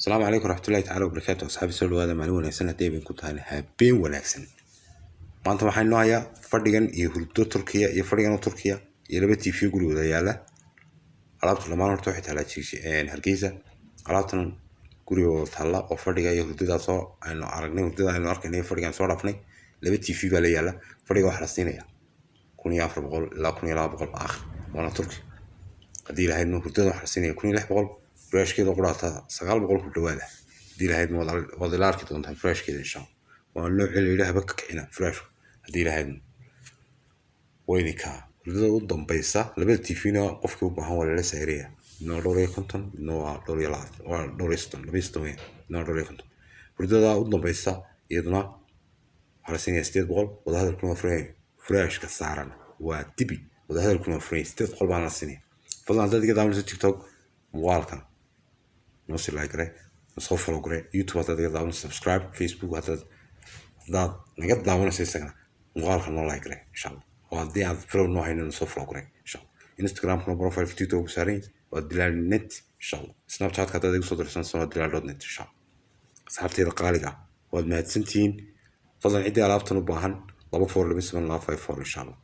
Asalaamu calaykum waraxmatullahi tacaala wabarakaatu. Asxaabi, soo dhawaada. Maalin wanaagsan haddii ay ku tahay, habeen wanaagsan. Maanta waxaan inoo hayaa fadhigan iyo hurdo Turkiya iyo fadhigan oo Turkiya iyo laba TV gurigooda yaala. Alaabta dhammaan horta waxay taalaa Hargeysa. Alaabtan gurigooda taalla oo fadhiga iyo hurdadaasoo aynu aragnay, hurdada aynu arkaynay iyo fadhigan soo dhaafnay, laba TV baa la yaala. Fadhiga waxaa la siinaya 1400 ilaa 1200 aakhir, waana Turki. Haddii lahaydna hurdada waxaa la siinaya 1600, furaashkeeda quraata 900 ku dhawaada. Haddii lahaydna waad ila arki doontaan furaashkeeda, insha Allah. Waa noocii la yidhaah haba ka kicina furaashku. Haddii lahaydna waydinkaa hurdada u dambaysa. Labada TV-na qofkii u baahan waa lala sayraya. Midna waa dhowr iyo konton, midna waa dhowr iyo labaatan, waa dhowr iyo soddon, 32 weyn, midna waa dhowr iyo konton. Hurdada u dambaysa iyaduna waxaa la siinaya 800. Wadahadalkuna waa furan. Furaashka saaran waa dibi. Wadahadalkuna waa furan. 800 baan la siinaya. Fadlan, haddaad iga daawanayso TikTok, muuqaalkan noo sii like gare, noo follow gare. YouTube haddaad iga daawanayso, subscribe. Facebook haddaad naga daawanayso, isagana muuqaalka noo like gare, insha Allah. Oo haddii aad follow noo hayno, soo follow gare, insha Allah. Instagramkuna profile TikTok ku saaran waa dilaal.net, insha Allah. Snapchatka haddaad igu soo dirsanayso waa dilaal.net, insha Allah. Asxaabteyda qaaliga ah, waad mahadsantihiin. Fadlan, ciddii alaabtan u baahan, 2427254, insha Allah.